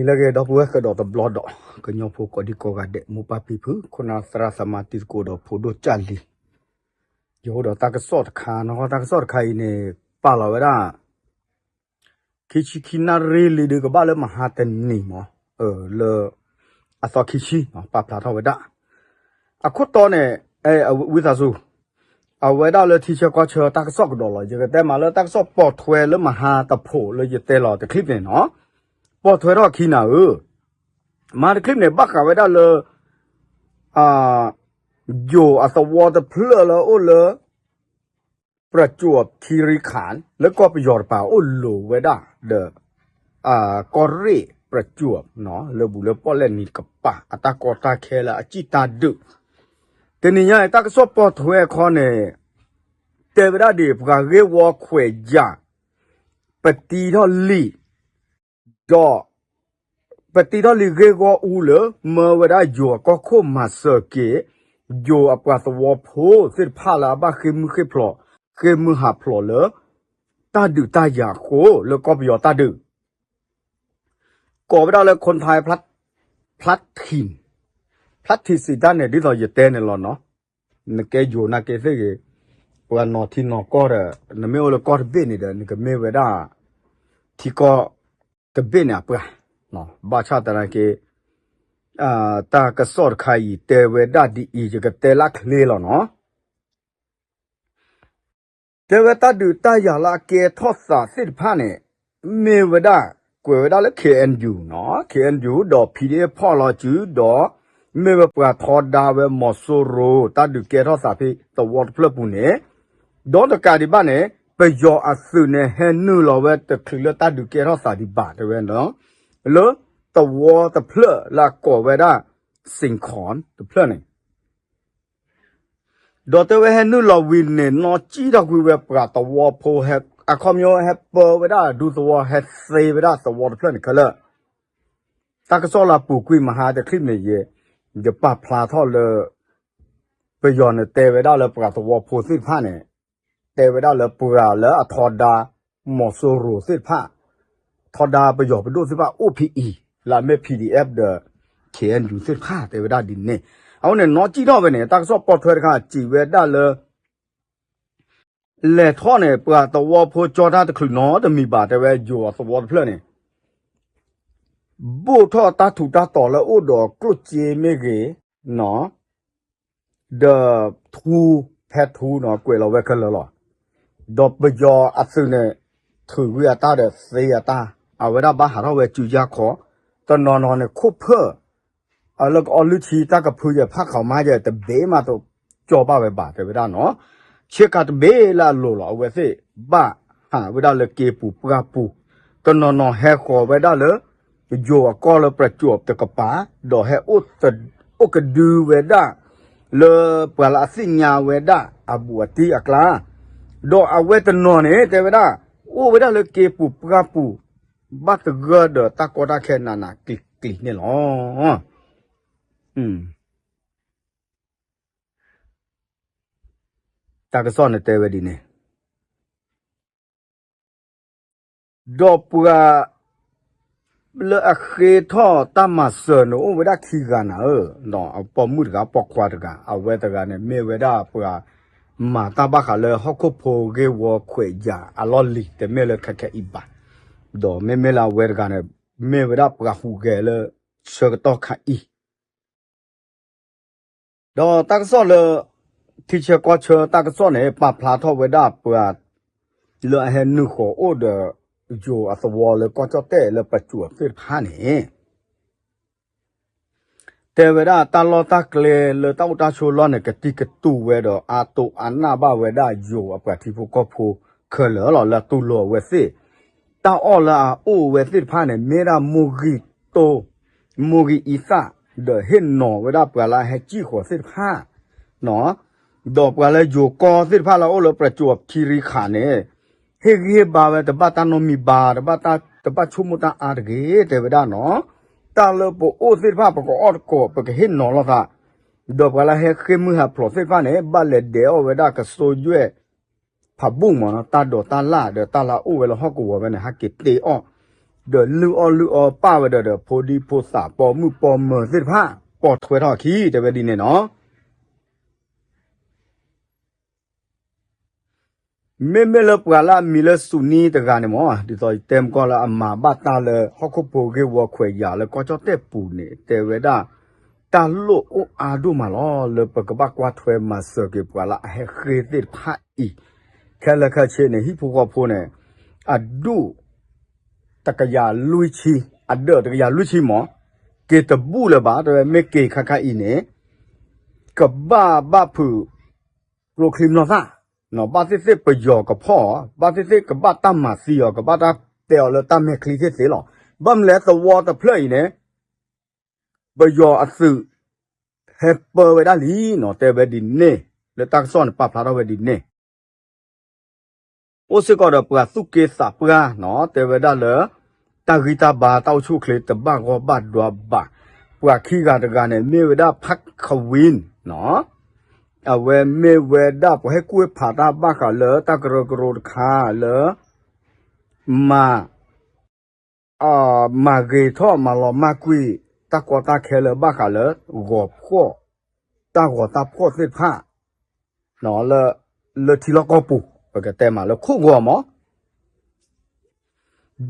လၢအဂ့ၤ ဒီပုၢ်ဝဲၢ်ကဒီးတဘျီဒီး ကညီဖိကိးဒံကိးဂၤဒဲး မိၢ်ပၢ်ဖံဖု ခိၣ်နၢ်သရၣ်သမါတံၤသကိးဒီးဖိဒိၣ်ကၢ်လံၤ, ယအိၣ်ဒီးတၢ်ကစီၣ်တခါနီၤ, တၢ်ကစီၣ်တခါအံၤန့ၣ် ပာ်လီၤဝဲဒၣ် ခံဆံခံနၣ်ရံၣ်လံဒီး ကဘၣ်လၢမဟါတနံၤမး, လၢ အသီခံဆံ ပာ်ဖျါထီၣ်ဝဲဒၣ် အခိၣ်တီန့ၣ် ဝံသးစူၤ အဝဲဒၣ်လၢထံဆၢကီၢ်ဆၢတၢ်ကစီၣ်ကဒီးလီၤ. ယကတဲမးလၢတၢ်ကစီၣ်ပိာ်ထွဲလၢမဟါတဖိးလၢယတဲလီၤတချံၣ်န့ၣ်နီၤ, ပိာ်ထွဲထီၣ်ခံနၤဧၢ, မဟါတချံၣ်န့ၣ် ဘၣ်ဃးဝဲဒၣ်လၢ ယိၤအသဝီတဖျၢၣ်လၢအိၣ်လၢ ပရကၠိၣ်ခံရံခါ လၢကီၢ်ပယီၤတပၤအိၣ်လိၤဝဲဒၣ်ဒီး ကီၢ်ရ့ၣ်ပရကၠိၣ် လၢဘူးလၢပီၣ်လဲၣ်နံၤတကပၤ အတၢ်ကီတၢ်ခဲလၢအစံၣ်တၢ်ဒုး, တနံၤညါအံၤ တၢ်ကစီၣ်ပိာ်ထွဲခီန့ၣ် တဲဝဲဒၣ်ဒ် ပှၤဂ့ၢ်ဝီခွဲးယာ် ပတံထီၣ်လံာ် ဒီး ပတံထီၣ်လံာ်ဂ့ၢ်ဂီၢ်အူလၢ မၢဝဲဒၣ်ယိၤအကီၢ်ခိၣ်မၤစၢၤက့ၤ ယိၤအပှၤသဝီဖိသ့ၣ်တဖၣ်လၢအဘၣ်ဃ့ၢ်မုၢ်ဃ့ၢ်ဖျိး ဃ့ၢ်မုၢ်ဟးဖျိးလၢ တၢ်ဒုးတၢ်ယၤအဃိ လၢကီၢ်ပယီၤတၢ်ဒုး ကိးဝဲဒၣ်လၢ ခီၣ်ထၢၣ် ဖျၢၣ်ထံၣ် ဖျၢၣ်ထံၣ်စံးတၢ်န့ၣ် ဒ်သိးယတဲန့ၣ်လီၤနီၤ, နကဲယိၤနာ်က့သ့ၣ်ဂ့ၤ, ပှၤနီၤထံနီၤကီၢ်ဒီး နမ့ၢ်အိၣ်လၢကီၢ်တဘ့ၣ်န့ၣ်ဒီး နကမ့ၢ်ဝဲဒၣ် ထံကီၢ်တဘ့ၣ်န့ၣ်အပှၤ, ဘၣ်ဆၣ်သနာ်က့ တၢ်ကစီၣ်တခါအံၤ တဲဝဲဒၣ်ဒ်အံၤ ယကတဲလၢချ့လီၤနီၤ တဲဝဲတၢ်ဒုးတၢ်ယၤလၢအကဲထီၣ်သးသ့ၣ်တဖၣ်န့ၣ် မ့ၢ်ဝဲဒၣ် ကွဲးဝဲဒၣ်လၢ ခ့ၣ်အဲၣ်ယူၣ် နီၤ, ခ့ၣ်အဲၣ်ယူၣ် ဒီး ဖံဒ့ၣ်ဖီၣ်လီၤစု ဒီး မ့ၢ်ဝဲပှၤထီဒါဝဲမီၤစိရိၤ တၢ်ဒုးကဲထီၣ်သးဖဲသဝီတဖျၢၣ်ပူၤန့ၣ်, ဒီးတကးဒံးဘၣ်န့ၣ် ပယီၤအသုးန့ၣ် ဟဲနုာ်လီၤဝဲတချုးလၢတၢ်ဒုးကဲထီၣ်သးဒံးဘၣ် တဲဝဲနီၤ, လၢသဝီတဖျၢၣ်လၢအကိးဝဲဒၣ် စ့ၣ်ခီၣ်တဖျၢၣ်န့ၣ် ဒီးတဲဝဲဟဲနုာ်လီၤဝံၤန့ၣ် နီၢ်စံၣ်ထီၣ်ကွံာ်ဝဲပှၤသဝီဖိဟဲ အခီပညီဟဲပၢဝဲဒၣ်ဒူသဝီ ဟဲသ့ဝဲဒၣ်သဝီတဖျၢၣ်န့ၣ်ခဲလၢာ်, တၢ်ကစီၣ်လၢအပူၤကွံာ်မဟါတချံၣ်န့ၣ် ယ ယပာ်ဖျါထီၣ်လၢ ပယီၤန့ၣ်တဲဝဲဒၣ်လၢပှၤသဝီဖိသ့ၣ်တဖၣ်န့ၣ် တဲဝဲဒၣ်လၢပှၤလၢအထီဒါ မီၤစိရိၤသ့ၣ်တဖၣ် ထီဒါပယီၤပဒိၣ်သ့ၣ်တဖၣ်အိၣ်ဖဲအံၤ လၢအမ့ၢ် PDF ဒီး KNU သ့ၣ်တဖၣ် တဲဝဲဒၣ်ဒ်န့ၣ်, အဃိန့ၣ် နီၢ်စံၣ်ထီၣ်ဝဲန့ၣ် တၢ်ကစီၣ်ပိာ်ထွဲတခါစံးဝဲဒၣ်လၢ လဲၤထီၣ်န့ၣ် ပှၤသဝီဖိကၠီတၢ်တချုးနီတမံၤဘၣ် တဲဝဲယိၤအသဝီတဖျၢၣ်န့ၣ် ဘိၣ်ထီၣ်တၢ်ထူးတၢ်တီၤလၢအိၣ်ဒီးကျိၣ်စ့မ့ၢ်ဂ့ၤ, ဒီးထူ ဖဲထူနီၤ ကွဲးလီၤဝဲခဲလၢာ်လီၤ. ဒီးပယီၤအသုးန့ၣ် ထုးကွံာ်အတၢ်ဒီးသ့အတၢ်, အဝဲဒၣ်ဘၣ်ဟးထီၣ်ဝဲစုယါခီ, တနီၤနီၤန့ၣ် ခိၣ်ဖၢၣ် အလၢကအီလုၢ်ထံ တၢ်ကဖုယဲၢ်ဖးခီမါယဲၢ်တဘ့ၣ်မးတကၠီဘၣ်ဝဲဘၣ် တဲဝဲဒၣ်နီၤ. ဆ့ကၤတဘ့ၣ်လၢအလိၤလီၤ အဝဲသ့ၣ်ဘၣ်ဟးဝဲဒၣ်လၢက့ပူၤပှၢ်ပူၤ, တနီၤနီၤဟဲဃီၤဝဲဒၣ်လၢ ယိၤအကီၢ်လၢပျဲၢ်ကၠိတကပၤ, ဒီးဟဲအိၣ်ကဒုဝဲဒၣ် လၢပှၤလၢအသ့ၣ်ညါဝဲဒၣ်အဘူးအတံၢ်အကျါ, ဒီးအဝဲတနီၤန့ၣ် တဲဝဲဒၣ် အိၣ်ဝဲဒၣ်လၢက့ပူၤပှၢ်ပူၤ ဘၣ်သဂၢၢ်ဒီးတၢ်ကီတၢ်ခဲနးနးကျံၤကျံၤန့ၣ်လီၤ. တၢ်ကစီၣ်န့ၣ်တဲဝဲဒ်န့ၣ် ဒီးပှၤလၢအဃ့ထီၣ်တၢ်မၤစၢၤန့ၣ် အိၣ်ဝဲဒၣ်ခံဂၤနၤဧၢ, အပိာ်မုၣ်တဂၤ ပိာ်ခွါတဂၤ, အဝဲတဂၤန့ၣ် မ့ၢ်ဝဲဒၣ်ပှၤမၤတၢ်ဘၣ်ဃးလၢဟီၣ်ခိၣ်ဖိဂ့ၢ်ဝီခွဲးယာ်အလီၢ်လံၤ တမ့ၢ်လၢခဲခဲအံၤဘၣ်, ဒီးမ့မ့ၢ်လၢအဝဲတဂၤန့ၣ် မ့ၢ်ဝဲဒၣ်ပှၤဟူးဂဲၤလၢဆၢကတီၢ်ခါအံၤ ဒီးတၢ်ကစီၣ်လၢ ထံဆၢကီၢ်ဆၢတၢ်ကစီၣ်န့ၣ် ပာ်ဖျါထီၣ်ဝဲဒၣ်ပှၤ လၢအဟဲနုာ်ဃီၤအိၣ်ဒီး ယိၤအသဝီလၢကီၢ်ကၠီၣ်တဲၣ်လၢပျဲၢ်ကၠိသ့ၣ်တဖၣ်န့ၣ် တဲဝဲဒၣ်တၢ်လီၢ်တၢ်ကျဲလၢတၢ်အိၣ်တၢ်ဆိးလီၢ်န့ၣ် ကတံၢ်ကတူာ်ဝဲဒီး အါတိၢ်အါနၢ်ဘၣ်ဝဲဒၣ်ယိၤအပှၤထံဖိကီၢ်ဖိခဲလၢာ်လီၤ. လၢအတူၢ်လိာ်အဝဲသ့ၣ် တၢ်အီၣ်လၢအအိၣ်ဝဲသ့ၣ်တဖၣ်န့ၣ် မ့ၢ်ဒၣ်မိၢ်ဂံၢ်တိၢ် မိၢ်ဂံၢ်အံသၣ် ဒီးဟ့ၣ်နီၤဝဲဒၣ်ပှၤလၢအဟဲစံၣ်ဃီၤသ့ၣ်တဖၣ် ဒီးပှၤလၢယိၤကီၢ်သ့ၣ်တဖၣ်လၢအအိၣ်လၢပျဲၢ်ကၠိခံရံခါန့ၣ် ဟ့ၣ်ဂံၢ်ဟ့ၣ်ဘါဝဲ တဘၣ်တၢ်နီတမံၤဘၣ်, တဘၣ်ဆိကမိၣ်တၢ်အါတဂ့ၤ တဲဝဲဒၣ်နီၤ. တၢ်လၢပအိၣ်သ့ၣ်တဖၣ် ပကအီၣ်တကိး ပကဟ့ၣ်နီၤလိာ်သး, ဒီးပှၤလၢဟဲဃ့ၢ်မုၢ်ဟးဖျိးသ့ၣ်တဖၣ်န့ၣ် ဘၣ်လဲၤဒဲးအီၣ်ဝဲဒၣ်ကစိယွဲၢ် ဖးဘိၣ်မးနီၤ, တၢ်ဒိးတၢ်လၢ်ဒီးတၢ်လၢအအိၣ်ဝဲလၢဟီၣ်ကဝီၤဝဲန့ၣ် ဟဲက့ၤတ့အီၣ်, ဒီးလုၢ်အီၣ်လုၢ်အီပၢ်ဝဲဒီး ဒီးဖိဒံဖိသၣ်ပိာ်မုၣ်ပိာ်မၢၤသ့ၣ်တဖၣ် ပိာ်ထွဲထီၣ်အခံ တဲဝဲဒ်န့ၣ်နီၤ. မ့မ့ၢ်လၢပှၤလၢအမံၤလၢစူၤနံတဂၤန့ၣ်မ့ၢ် ဒ်သိးယတဲမကီၢ်လၢအမၤဘၣ်တၢ်လၢဟီၣ်ခိၣ်ဖိဂ့ၢ်ဝီခွဲးယာ်လၢကီၢ်ကၠီၣ်တဲၣ်ပူၤန့ၣ် တဲဝဲဒၣ် တၢ်လိၣ်အိၣ်အါဒိၣ်မးလီၤ လၢပကဘၣ်ကွၢ်ထွဲမၤစၢၤက့ၤပှၤလၢအဟဲဃ့သ့ၣ်တဖၣ်အံၤ ခဲလၢာ်ခဲဆ့န့ၣ် ဟံၣ်ဖိဃီဖိန့ၣ် အဒူၣ် တကယၤလွံၢ်ဆံ, အဒၢးတကယၤလွံၢ်ဆံမး, က့ၤတဘူၣ်လၢၤဘၣ် တဲဝဲ မ့ၢ်က့ၤခါခါအံၤန့ၣ် ကဘၣ်ဘၣ်ဖုး ကျိချံမျိာ်သၣ်, ဘၣ်သ့ၣ်သ့ၣ်ပယီၤကဖီၣ်အီၤ, ဘၣ်သ့ၣ်သ့ၣ်ကဘၣ်တၢ်မၤသံအီၤ, ကဘၣ်တၢ်တဲအီၤလၢတၢ်မဲာ်ချံသ့ၣ်သ့ၣ်လီၤ. ဘၣ်မနုၤလဲၣ် သဝီတဖျၢၣ်အံၤန့ၣ် ပယီၤအသုး ဟဲပၢဝဲဒၣ်လံနီၤ, တဲဝဲဒ်န့ၣ်, လၢတၢ်ကစီၣ်န့ၣ် ပာ်ဖျါထီၣ်ဝဲဒ်န့ၣ် အိၣ်စ့ၢ်ကီးဒီးပှၤသူၣ်က့သးပှၢ်နီၤ, တဲဝဲဒၣ်လၢ တၢ်ဂံၢ်တၢ်ဘါတၢ်အိၣ်ဆူၣ်အိၣ်ချ့တဘၣ်ဂီၢ်ဘၣ်ဒွါဘၣ်, ပှၤခံဂၤတဂၤန့ၣ် မ့ၢ်ဝဲဒၣ် ဖးခဝံနီၤ, အဝဲမ့ၢ်ဝဲဒၣ်ပှၤဟဲကွံာ်ဖးတၢ်ဘၣ်ဃးလၢတၢ်ကရၢကရိတခါလၢ မၤ မၤဂ့ၤထီၣ်မၤလီၤမၢ်ကွံာ် တၢ်ကီတၢ်ခဲလၢဘၣ်ဃးလၢ ဂီၤဖှီၣ်, တၢ်ဂီၤတၢ်ဖှီၣ်သ့ၣ်တဖၣ် လၢထံလီၢ်ကီၢ်ပူၤ ပကတဲမးလၢခိၣ်ဂီၤမး,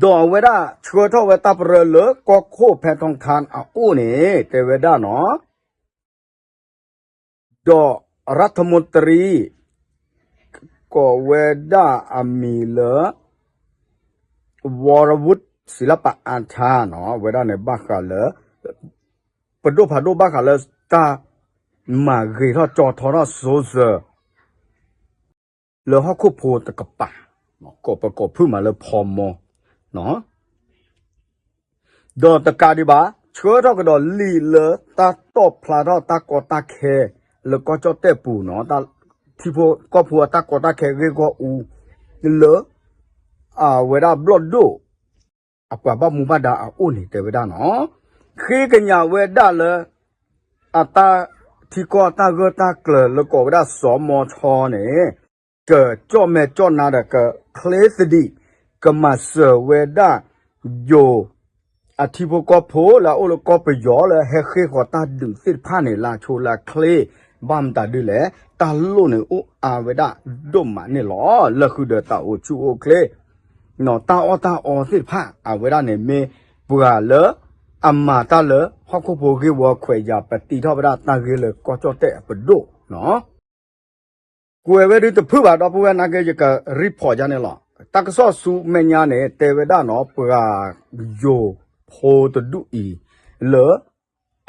ဒီးအဝဲဒၣ်ဆှၢထီၣ်ဝဲတၢ်ပရၢလၢကီၢ်ခိၣ်ဖဲထီထါအအိၣ်န့ၣ် တဲဝဲဒၣ်နီၤ ဒီးရၢထမူတရံ ကိးဝဲဒၣ်အမံၤလၢ ဝီရဝုၣ် စံလပာ်အါထါနီၤ, အဝဲဒၣ်န့ၣ်ဘၣ်ဃးလၢ ပဒိၣ်ဖးဒိၣ်ဘၣ်ဃးလၢတၢ်မၤဂ့ၤထီၣ်ကၠီထီထီၣ်စိစၢၤ လၢဟီၣ်ခိၣ်ဖိတကပၤ, ကိးပကိးဖုၣ်မးလၢဖီမီ ဒီးတကးဒံးဘၣ် ဆှၢထီၣ်ကဒီးလံာ်လၢတၢ်တီၣ်ဖျါထီၣ်တၢ်ကီတၢ်ခဲ လၢကီၢ်ကၠီၣ်တဲၣ်ပူၤနီၤ, ထံဖိကီၢ်ဖိအတၢ်ကီတၢ်ခဲဂ့ၢ်ဂီၢ်အူ လၢ အဝဲဒၣ်ဘျီၣ်ဒိၣ် အပှၤဘၣ်မူဘၣ်ဒါအအိၣ်န့ၣ် တဲဝဲဒၣ်နီၤ, ဃ့ကညးဝဲဒၣ်လၢ အတၢ်ထံကီၢ်တၢ်ဂၢၢ်တၢ်ကျၢၤလၢကိးဝဲဒၣ်စီၤမီၤဆီန့ၣ် ကကၠီၣ်မဲာ်ကၠီၣ်နါဒီးကချ့သဒံး ကမၤစၢၤဝဲဒၣ် ယိၤ အထံဖိကီၢ်ဖိလၢအအိၣ်လၢကီၢ်ပယီၤလၢဟဲဃ့ၢ်ဃီၤတၢ်ဒုးသ့ၣ်တဖၣ်န့ၣ် လၢအဆိလၢအချ့ ဘၣ်မတၤဒ်လဲၣ် တၢ်လိၣ်န့ၣ်အိၣ်အါဝဲဒၣ်ဒိၣ်မးန့ၣ်လီၤ. လၢဃုာ်ဒီးတၢ်အိၣ်ဆူၣ်အိၣ်ချ့ တၢ်အီၣ်တၢ်အီသ့ၣ်တဖၣ် အဝဲဒၣ်န့ၣ်မ့ၢ်ပှၤလၢ အမၤတၢ်လၢဟီၣ်ခိၣ်ဖိဂ့ၢ်ဝီခွဲးယာ် ပတံထီၣ်ဝဲဒၣ်တၢ်ဂ့ၢ်လၢကီၢ်ကၠီၣ်တဲၣ်အပဒိၣ်နီၤ ကွဲးဝဲဒုတဖုၣ်ဘၣ် ဒီပုၢ်ဝဲၢ်နာ်က့ ယက report ယါန့ၣ်လီၤ. တၢ်ကစီၣ်ဆူမဲာ်ညါန့ၣ် တဲဝဲဒၣ်နီၤ ပှၤယိၤဖိတဒူၣ်အံၤ လၢ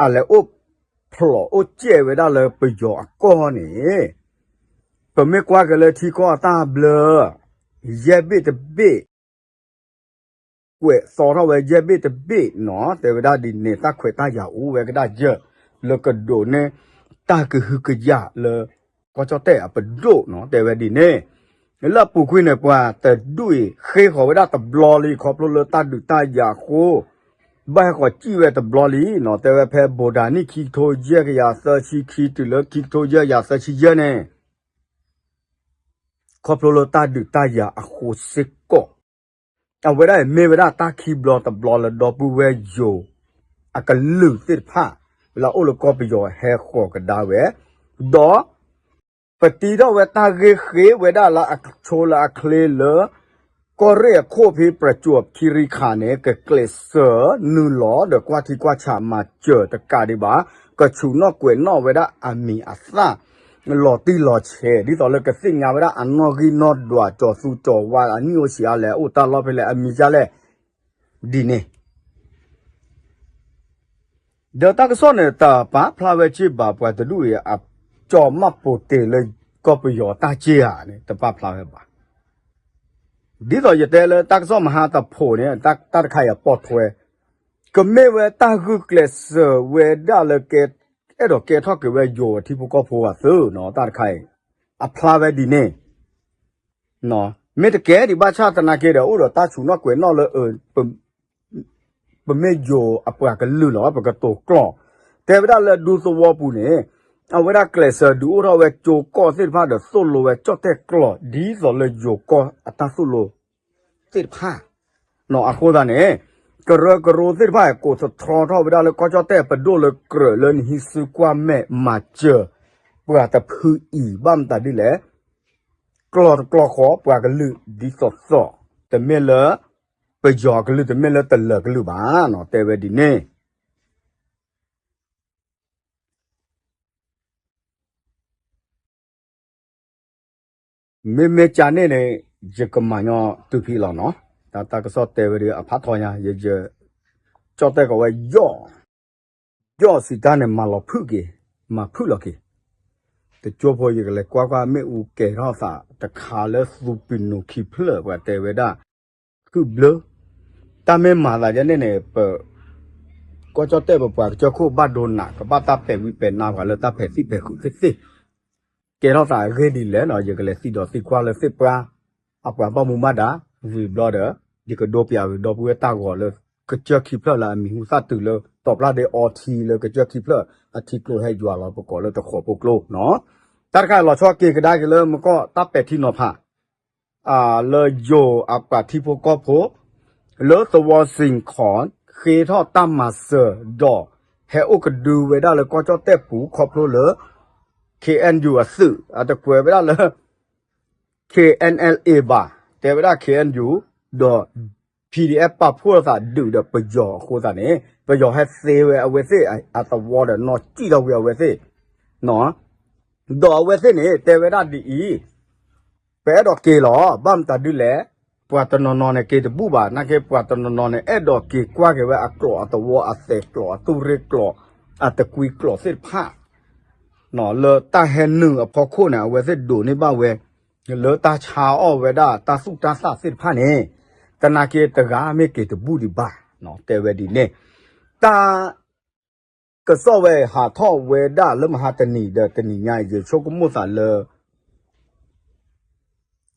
အလဲၤအိၣ်ဖျိးအိၣ်ကဲးဝဲဒၣ်လၢပယီၤအကီၢ်န့ၣ် ပမ့ၢ်ကွၢ်က့ၤလၢထံကီၢ်အတၢ်ဘျၢ ယဲၢ်ဘ့ၣ်တဘ့ၣ် ကွဲးသီထီၣ်ဝဲယဲၢ်ဘ့ၣ်တဘ့ၣ်နီၤ တဲဝဲဒၣ်ဒ်န့ၣ် တၢ်ခွဲးတၢ်ယာ်အိၣ်ဝဲကဒၣ်ယဲၢ် လၢကဒိးန့ၢ် တၢ်ကဟုကယာ်လၢ ကီၢ်ကၠီၣ်တဲၣ်အပဒိၣ်နီၤ တဲဝဲဒ်န့ၣ် လၢအပူၤကွံာ်န့ၣ် ပှၤတဒူၣ်အံၤ ဃ့ၢ်ဃီၤဝဲဒၣ်တဘျီလံ ခီဖျိလၢတၢ်ဒုးတၢ်ယၤအဃိ ဘၣ်ဟဲဃီၤစံၣ်ဝဲတဘျီလံနီၤ တဲဝဲဖဲဘိးဒၤနံၣ်ခံကထိယဲၢ်ကယၤသၢဆံခံတုၤလၢခံကထိယဲၢ်ကယၤသၢဆံယဲၢ်န့ၣ် ခီဖျိလၢတၢ်ဒုးတၢ်ယၤအဃိစ့ၢ်ကီး အဝဲဒၣ်အံၤမ့ၢ်ဝဲဒၣ်တၢ်ခံဘျီတဘျီလၢဒီပုၢ်ဝဲၢ်ယိၤ အကလုာ်သ့ၣ်တဖၣ် လၢအအိၣ်လၢကီၢ်ပယီၤဟဲဃီၤကဒါဝဲ ဒီး ပတံထီၣ်ဝဲတၢ်ဂ့ၢ်ဃ့ဝဲဒၣ်လၢအဆိလၢအချ့လၢ ကီၢ်ရ့ၣ်အခိၣ်ဖဲ ပြၤကၠိၣ်ခီရီခးန့ၣ် ကကျဲးစၢးနုာ်လီၤဒီးကွၢ်ထံကွၢ်ဆးမၤစၢၤတကးဒံးဘၣ် ကဆူးနီၣ်ကွဲးနီၣ်ဝဲဒၣ်အမံၤအသၣ် လီၤတံၢ်လီၤဆဲး ဒ်သိးလၢကသ့ၣ်ညါဝဲဒၣ်အနီၣ်ဂံၢ်နီၣ်ဒွး ကၠီၤသူကၠီၤဝါ အနံၣ်အိၣ်ဆံးအါလဲၣ် အိၣ်တၢ်လီၢ်ဖဲလဲၣ် အမံၤဒ်လဲၣ် ဒ်န့ၣ် ဒီးတၢ်ကစီၣ်န့ၣ် တပာ်ဖျါဝဲစ့ၢ်ဘၣ် ပှၤတဒူၣ်အံၤ အကၠီၣ်မးပိာ်တ့ၢ်လၢကီၢ်ပယီၤတၢ်စ့ၢ်ဧါန့ၣ် တပာ်ဖျါဝဲဘၣ်. ဒ်သိးယတဲလၢတၢ်ကစီၣ်မဟါတဖိးန့ၣ် တၢ်တခါအံၤအပိာ်ထွဲ ကမ့ၢ်ဝဲတၢ်ဂုာ်ကျဲးစၢးဝဲဒၣ်လၢက အဲၣ်ဒိးကဲထီၣ်က့ၤဝဲယိၤအထံဖိကီၢ်ဖိအသိးနီၤ တၢ်တခါအံၤ အဖျါဝဲဒ်န့ၣ် မ့ၢ်တကဲဒံးဘၣ်ဆၣ်သနာ်က့ဒီး အိၣ်ဒီးတၢ်ဆူးနီၣ်ကွဲးနီၣ်လၢ ပမ့ၢ်ယိၤအပှၤကလုာ်လီၤ ပကတိၤကျိာ် တဲဝဲဒၣ်လၢဒူသဝီပူၤန့ၣ် အဝဲဒၣ်ကျဲးစၢးဒုးအိၣ်ထီၣ်ဝဲကၠိကီၢ်သ့ၣ်တဖၣ်ဒီးသိၣ်လိဝဲကၠီၣ်တဲၣ်ကျိာ် ဒ်သိးလၢယိၤကီၢ်အတၢ်သိၣ်လိသ့ၣ်တဖၣ် အဃိသတးန့ၣ် ကရၢကရိသ့ၣ်တဖၣ် ကိးသတြီထီၣ်ဝဲဒၣ်လၢကီၢ်ကၠီၣ်တဲၣ်ပဒိၣ်လၢကြၢးလၢနဟံးစုကွၢ်မဲာ်မၤစၢၤ ပှၤတဖုအံၤ ဘၣ်မတၤဒ်လဲၣ် ကျီၢ်တကျီၢ်ဃီ ပှၤကလုာ်ဒ်သိးသိး တမ့ၢ်လၢ ပယီၤကလုာ် တမ့ၢ်လၢတလၢၤကလုာ်ဘၣ်နီၤ တဲဝဲဒ်န့ၣ် မ့မ့ၢ်ကန့ၣ်န့ၣ် ယကမၤညီတုၤဖဲလီၤနီၤ. တၢ်တၢ်ကစီၣ်တဲဝဲဒၣ်အဖးထီညါ ယ ယ ကၠီၣ်တဲၣ်ကီးဝဲ ယီၣ် ယီၣ်စံးတၢ်န့ၣ် မၤလီၤဖုၣ်က့ၤ မၤဖုၣ်လီၤက့ၤ တကၠိဖိ ယကလဲၤကွၢ်ကွၢ် မ့ၣ်အူကဲၤထီၣ်သးတခါလၢသူပံၤနူၤခံဖျၢၣ် ပှၤတဲဝဲဒၣ် ခုၣ်ဘျၢ တၢ်မ့ၢ်မၤသးဒ်န့ၣ်န့ၣ် ပ ကီၢ်ကၠီၣ်တဲၣ်ပပှၤကစၢၢ်ခိၣ်ဘၣ်ဒိနး ကဘၣ်တၢ်ပဲာ်ဝံပဲာ်နါပှၤလၢတၢ်ပဲာ်သံၣ်ပဲာ်ဃုာ်သ့ၣ်သ့ၣ် ကဲထီၣ်သးအဂ့ၢ်ဒ်လဲၣ်နီၤ ယကလဲၤသံဒီးသံကွၢ်လၢသ့ၣ်ပှၢ် အပှၤဘၣ်မူဘၣ်ဒါ ဝံၤဘျီဒီး ယကဒိပၠးဝံၤဒီပုၢ်ဝဲၢ်တၢ်ဂီၤလၢ ကစၢၢ်ခံဖျၢၣ်လၢအမံၤဟူသၣ်တုၤလၢ တီၤပျၢ်ဒ့အီထံလၢကစၢၢ်ခံဖျၢၣ် အထံကျိဟဲယွၤလီၤပကိးလၢတဃီၤဖိကျိနီၤ. တၢ်တခါလီၤဆီက့ၤကဒါက့ၤလၢမုၢ်ကီၢ်တၢ်ပဲာ်ထံနီၤဖး လၢယိၤအပှၤထံဖိကီၢ်ဖိ လၢသဝီစ့ၣ်ခီၣ် ဃ့ထီၣ်တၢ်မၤစၢၤဒီး ဟဲအိၣ်ကဒုဝဲဒၣ်လၢကီၢ်ကၠီၣ်တဲၣ်ပူၤခီဖျိလၢ K N U အသုး အတကွဲးဝဲဒၣ်လၢ K N L A ဘၣ် တဲဝဲဒၣ် K N U ဒီး PDF ပာ်ဖှိၣ်သးဒုးဒီးပယီၤအဃိသတးန့ၣ် ပယီၤဟဲသ့ဝဲအဝဲသ့ၣ်အသဝီဒီးနီၣ်စံၣ်ထီၣ်ဝဲအဝဲသ့ၣ် ဒီးအဝဲသ့ၣ်န့ၣ် တဲဝဲဒၣ်ဒ်အံၤ, ပအဲၣ်ဒိးက့ၤလီၤ. ဘၣ်မတၤဒ်လဲၣ်, ပှၤတနီၤနီၤန့ၣ် က့ၤတဘူၣ်ဘၣ်, နာ်က့ပှၤတနီၤနီၤန့ၣ် အဲၣ်ဒိးက့ၤကွၢ်က့ၤဝဲအကျိာ်အသဝီအသဲးကျိာ်အတူၢ်ရ့ၣ်ကျိာ် အတကွံကျိာ်သ့ၣ်တဖၣ် လၢတၢ်ဟဲနုာ်အဖီခိၣ်န့ၣ် အဝဲသ့ၣ်ဒိးန့ၢ်ဘၣ်ဝဲ လၢတၢ်ဆါအီၣ်ဝဲဒၣ်တၢ်သူၣ်တၢ်သၣ်သ့ၣ်တဖၣ်န့ၣ် တနာ်က့တဂၤမ့ၢ်က့ၤတဘူၣ်ဒံးဘၣ်, တဲဝဲဒ်န့ၣ်. တၢ်ကစီၣ်ဝဲဟးထီၣ်ဝဲဒၣ်လၢမဟါတနံၤဒီးတနံၤညါ ယဆိကမိၣ်သးလၢ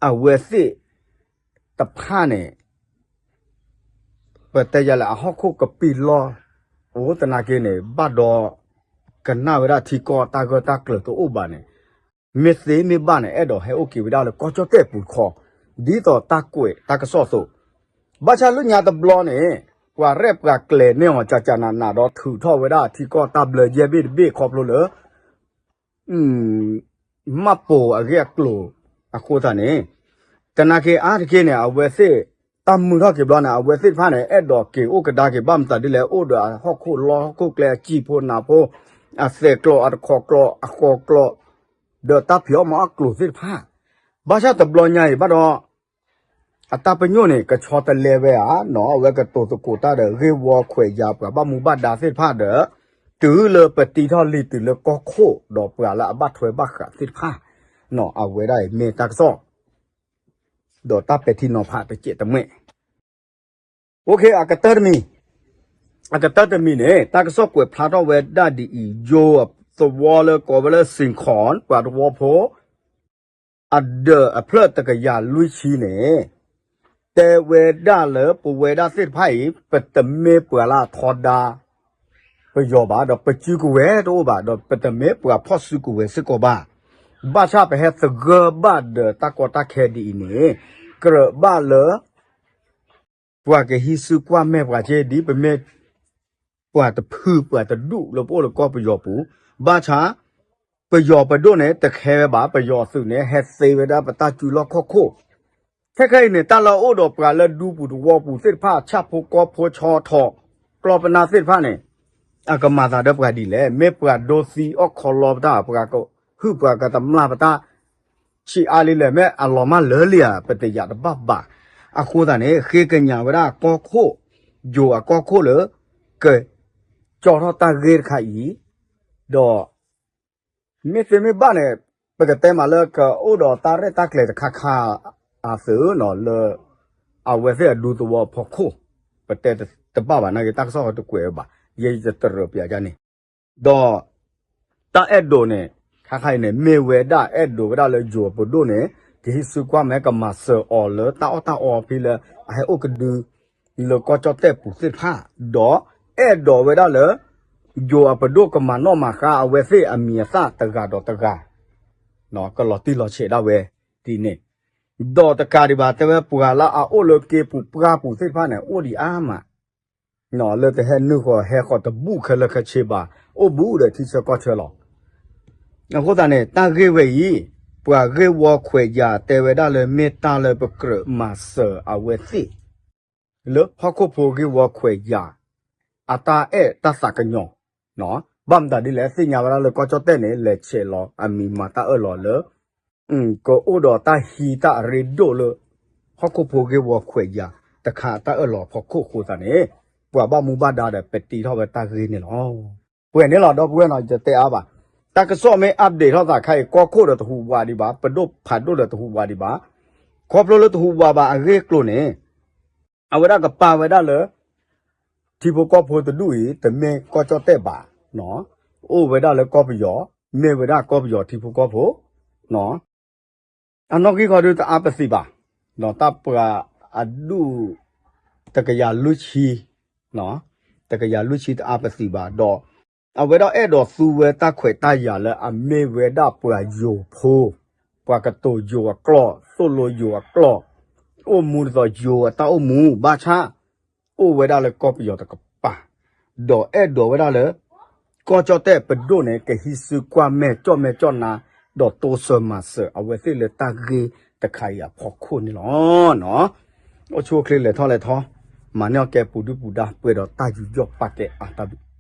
အဝဲသ့ၣ်တဖၣ်န့ၣ် ပတဲယၤလဲၣ် အဟီၣ်ခိၣ်ကပံာ်လီၢ် အိၣ်တနာ်က့န့ၣ် ဘၣ်ဒီးကနၣ်ဝဲဒၣ်ထံကီၢ်တၢ်ဂၢၢ်တၢ်ကျၢၤတအိၣ်ဘၣ်န့ၣ်, မ့ၢ်သ့မ့ၢ်ဘၣ်န့ၣ် အဲၣ်ဒိးဟဲအိၣ်က့ၤဝဲဒၣ်လၢကီၢ်ကၠီၣ်တဲၣ်ပူၤတခီ, ဒ်သိးတၢ်ကွဲးတၢ်ကစီၣ်အသိး, ဘၣ်ဆၣ်လၢညါတဘျီန့ၣ် ပှၤရဲၣ်ပှၤကျဲၤန့ၢ်အီၤကကနးနးဒီးထုးထီၣ်ဝဲဒၣ်ထံကီၢ်တၢ်ဘျၢယဲၢ်ဘ့ၣ်တဘ့ၣ်ခီဖျိလၢ မၢ်ပိာ်အဂ့ၢ်အကျိၤအဃိသတးန့ၣ်, တနာ်က့အါတက့ၢ်န့ၣ် အဝဲသ့ၣ် တၢ်မုာ်ထီၣ်က့ၤဘျီန့ၣ် အဝဲသ့ၣ်တဖၣ်န့ၣ် အဲၣ်ဒိးက့ၤအိၣ်ကဒါက့ၤဘၣ်မတၤဒ်လဲၣ် အိၣ်ဒီးအဟီၣ်ခိၣ်လီၢ်ဟီၣ်ခိၣ်ကျဲအစံာ်ဖိနၤဖိ, အသဲးကျိာ်အတခီကျိာ်အဃီကျိာ်, ဒီးတၢ်ဖံးအီၣ်မၤအီၣ်ကျိာ်သ့ၣ်တဖၣ်, ဘၣ်ဆၣ်တဘျီညါအံၤဘၣ်ဒီး အတၢ်ပညိၣ်န့ၣ် ကဆီတလဲဝဲဧါနီၤ အဝဲကတိၤသကိးတၢ်ဒီးဂ့ၢ်ဝီခွဲးယာ်ပှၤဘၣ်မူဘၣ်ဒါသ့ၣ်တဖၣ်ဒီး တုၤလၢပတံထီၣ်လံာ်တုၤလၢကီၢ်ခိၣ်ဒီးပှၤလၢအဘၣ်ထွဲဘၣ်ဃးသ့ၣ်တဖၣ်နီၤ အဝဲဒၣ်အံၤမ့ၢ်တၢ်ကစီၣ် ဒီးတၢ်ပဲာ်ထံနီၤဖးတကဲးတမှဲာ် အကတၢၢ်တမံၤ, အကတၢၢ်တမံၤန့ၣ် တၢ်ကစီၣ်ကွဲးဖျါထီၣ်ဝဲဒၣ်ဒ်အံၤ, ယိၤသဝီလၢကိးဝဲလၢ စ့ၣ်ခီၣ် ပှၤသဝီဖိ အဒၢးအဖျၢၣ်တကယၤလွံၢ်ဆံန့ၣ် တဲဝဲဒၣ်လၢပဝဲဒၣ်သ့ၣ်တဖၣ်အံၤ ပတမ့ၢ်ပှၤလၢအထီဒါ ပယီၤဘၣ် ဒီးပစုကဝဲၤတအိၣ်ဘၣ် ဒီးပတမ့ၢ်ပှၤဖီၣ်စုကဝဲၤစ့ၢ်ကီးဘၣ်. ဘၣ်ဆၣ်ပဟဲသဂၢၢ်ဘၣ်ဒီးတၢ်ကီတၢ်ခဲဒ်အံၤန့ၣ် ကြၢးဘၣ်လၢ ပှၤကဟံးစုကွၢ်မဲာ်ပှၤက့ ဒ်ပမ့ၢ်ပှၤတဖုပှၤတဒူၣ်လၢပအိၣ်လၢကီၢ်ပယီၤပူၤ, ဘၣ်ဆၣ် ပယီၤပဒိၣ်န့ၣ် တခဲဝဲဘၣ် ပယီၤအသုးန့ၣ် ဟဲသ့ဝဲဒၣ်ပတၢ်စုလီၢ်ခီၣ်ခိၣ် ခဲခဲအံၤန့ၣ် တၢ်လၢအအိၣ်ဒီးပှၤလၢဒူပူၤသဝီပူၤသ့ၣ်တဖၣ် ဆၣ်ဖိကီၢ်ဖိဆီထီၣ် ကျီၢ်ပနၢ်သ့ၣ်တဖၣ်န့ၣ် အကမၤသးဒီးပှၤဒ်လဲၣ်. မ့ၢ်ပှၤဒိသံအီၣ်ခီလီပတၢ် ပှၤကဟုၣ်ပှၤကတမျၢ်ပတၢ် ဆံးအါလံလဲၣ် မ့ၢ်အလီၤမၢ်လၢာ်လံဧါ ပတယာ်တဘၣ်ဘၣ်. အဃိသတးန့ၣ် ဃ့ကညးဝဲဒၣ်ကီၢ်ခိၣ် ယိၤအကီၢ်ခိၣ်လၢ က ကၠီထီၣ်တၢ်ဂ့ၢ်တခါအံၤ ဒီး မ့ၢ်သ့မ့ၢ်ဘၣ်န့ၣ် ပကတဲမးလၢကအိၣ်ဒီးတၢ်ရဲၣ်တၢ်ကျဲၤတခါခါအသုးနီၤ လၢ အဝဲသ့ၣ်အဒူသဝီအဖီခိၣ် ပတဲတဘၣ်ဘၣ် နာ်က့တၢ်ကစီၣ်တကွဲးဝဲဘၣ် ယဲယတတရၢပျးဒ်န့ၣ် ဒီး တၢ်အဲၣ်ဒိးန့ၣ် ခါခါအံၤန့ၣ် မ့ၢ်ဝဲဒၣ်အဲၣ်ဒိးဝဲဒၣ်လၢယိၤအပဒိၣ်န့ၣ် ကဟံးစုကွၢ်မဲာ်ကမၤစၢၤအီၤလၢတၢ်အီၣ်တၢ်အီဖဲလၢ အဟဲအိၣ်ကဒု လၢကီၢ်ကၠီၣ်တဲၣ်ပူၤသ့ၣ်တဖၣ် ဒီးအဲၣ်ဒိးဝဲဒၣ်လၢ ယိၤအပဒိၣ်ကမၤနီၣ်မၤဃါအဝဲသ့ၣ်အမံၤအသၣ်တဂၤဒီးတဂၤ ကလီၤတံၢ်လီၤဆဲးဒၣ်ဝဲဒ်န့ၣ် ဒီးတကးဒံးဘၣ် တဲဝဲပှၤလၢအအိၣ်လၢက့ၤပူၤပှၢ်ပူၤသ့ၣ်တဖၣ်န့ၣ် အိၣ်ဒံးအါမး လၢတဟဲနုာ်ဃီၤဟဲဃီၤတဘူၣ်ခဲလၢာ်ခဲဆ့ဘၣ်, အိၣ်ဘူးဒီးထံဆၢကီၢ်ဆၢလီၤ. အဃိသတးန့ၣ် တၢ်ဂ့ၢ်ဝဲအံၤ ပှၤဂ့ၢ်ဝီခွဲးယာ်တဲဝဲဒၣ်လၢမ့ၢ်တၢ်လၢပကြၢးမၤစၢၤအဝဲသ့ၣ် လၢဟီၣ်ခိၣ်ဖိဂ့ၢ်ဝီခွဲးယာ် အတၢ်အဲၣ်တၢ်သးကညီၤ, ဘၣ်မတၤဒ်လဲၣ် သ့ၣ်ညါဝဲဒၣ်လၢကီၢ်ကၠီၣ်တဲၣ်န့ၣ် လဲၤဆဲးလီၤအမံၤမၤတၢ်အၢၣ်လီၤလၢ ကအိၣ်ဒီးတၢ်ဟံးတၢ်အရ့ဒိၣ်လၢ ဟီၣ်ခိၣ်ဖိဂ့ၢ်ဝီခွဲးယာ်တခါအတၢ်အၢၣ်လီၤအဖီခိၣ်အဃိသတးန့ၣ် ပှၤဘၣ်မူဘၣ်ဒါဒီးပတ့ထီၣ်ဝဲတၢ်ဂ့ၢ်န့ၣ်လီၤ. ပှဲၤန့ၣ်လီၤ ဒီပုၢ်ဝဲၢ်နီၤ ယတဲအါဘၣ်. တၢ်ကစီၣ်မ့ၢ် update ထီၣ်သးခါအံၤ ကီၢ်ခိၣ်ဒီးတဟူးဝးဒံးဘၣ်, ပဒိၣ်ဖးဒိၣ်ဒီးတဟူးဝးဒံးဘၣ်, ခီဖျိလၢတဟူးဝးဘၣ်အဂ့ၢ်အကျိၤန့ၣ် အဝဲဒၣ်ကပာ်ဝဲဒၣ်လၢ ထံဖိကီၢ်ဖိတဒူၣ်အံၤ တမ့ၢ်ကီၢ်ကၠီၣ်တဲၣ်ဘၣ်, အိၣ်ဝဲဒၣ်လၢကီၢ်ပယီၤ, မ့ၢ်ဝဲဒၣ်ကီၢ်ပယီၤထံဖိကီၢ်ဖိ အနီၣ်ဂံၢ်ဃီဒုတအါပသံးဘၣ်, တၢ်ပှၤအဒူၣ် တကယၤလွံၢ်ဆံ, တကယၤလွံၢ်ဆံတအါပသံးဘၣ်ဒီး အဝဲဒၣ်အဲၣ်ဒိးသူဝဲတၢ်ခွဲးတၢ်ယာ်လၢအမ့ၢ်ဝဲဒၣ်ပှၤယိၤဖိ, ပှၤကတိၤယိၤအကျိာ်, သိၣ်လိယိၤအကျိာ်, အိၣ်မူဒ်သိးယိၤအတၢ်အိၣ်မူ ဘၣ်ဆၣ် အိၣ်ဝဲဒၣ်လၢကီၢ်ပယီၤတကပၤ, ဒီးအဲၣ်ဒိးဝဲဒၣ်လၢ ကီၢ်ကၠီၣ်တဲၣ်ပဒိၣ်န့ၣ် ကဟံးစုကွၢ်မဲာ်ကၠီၣ်မဲာ်ကၠီၣ်နါ, ဒီးတိစၢၤမၤစၢၤအဝဲသ့ၣ်လၢတၢ်ဂ့ၢ်တခါအံၤအဖီခိၣ်န့ၣ်လီၤ. အိၣ်ဆူၣ်အိၣ်ချ့လဲၤထီၣ်လဲၤထီ, မၤန့ၢ်အီၣ်ကဲပူၤဒုၣ်ပူၤဒါ ပှဲၤဒီးတၢ်ယူးယီၣ်ပာ်ကဲအါတၢ်ဘျုး